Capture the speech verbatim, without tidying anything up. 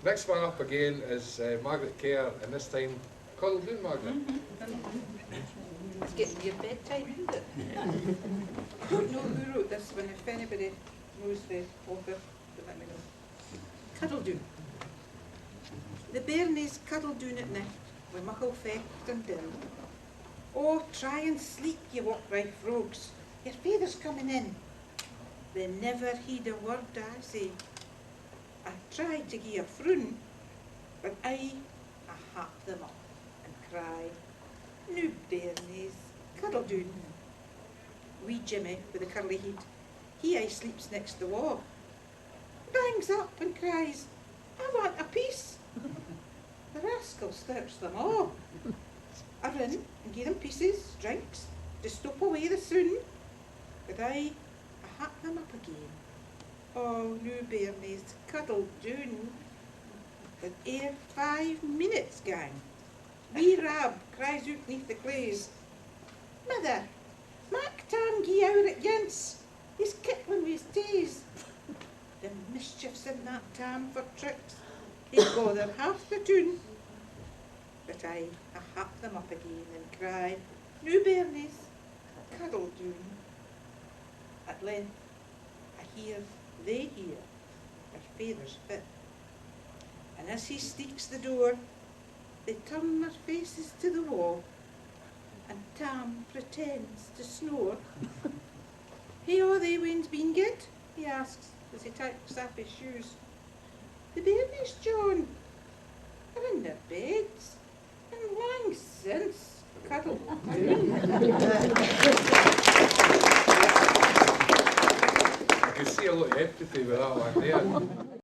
Next one up again is, uh, Margaret Kerr, and this time, cuddle doon, Margaret. It's getting near bedtime, isn't it? I don't know who wrote this one. If anybody knows the author, then let me know. Cuddle doon. The bairnies cuddle doon at nicht wi muckle fecht and din. "Oh, try and sleep, ye walk-wry frogs, your faither's coming in." They never heed a word I say. I tried to gie a froon, but aye I hap them up and cry, "Noo, bairnies, cuddle doon." Wee Jimmy wi the curly heid, he aye sleeps next the wa, bangs up and cries, "I want a piece." The rascal sterts them a'. I rin and gie them pieces, drinks, to stop awa the sun, but aye I hap them up again. Oh, noo, bairnies, cuddle doon. But ere five minutes gang, wee Rab cries oot neath the claes, "Mither, mak Tam gie ower at yence, he's kittling wi his taes." The mischiefs in that Tam for tricks, they bother half the toon. But aye I hap them up again and cry, "Noo, bairnies, cuddle doon." At length I hear they hear their faither's fit, and as he steeks the door, they turn their faces to the wa, and Tam pretends to snore. "Hae a' thae weans been good?" he asks as he taks aff his shoes. "The bairnies, John, are in their beds, and lang since cuddled doon." I could see a lot of empathy with that one there.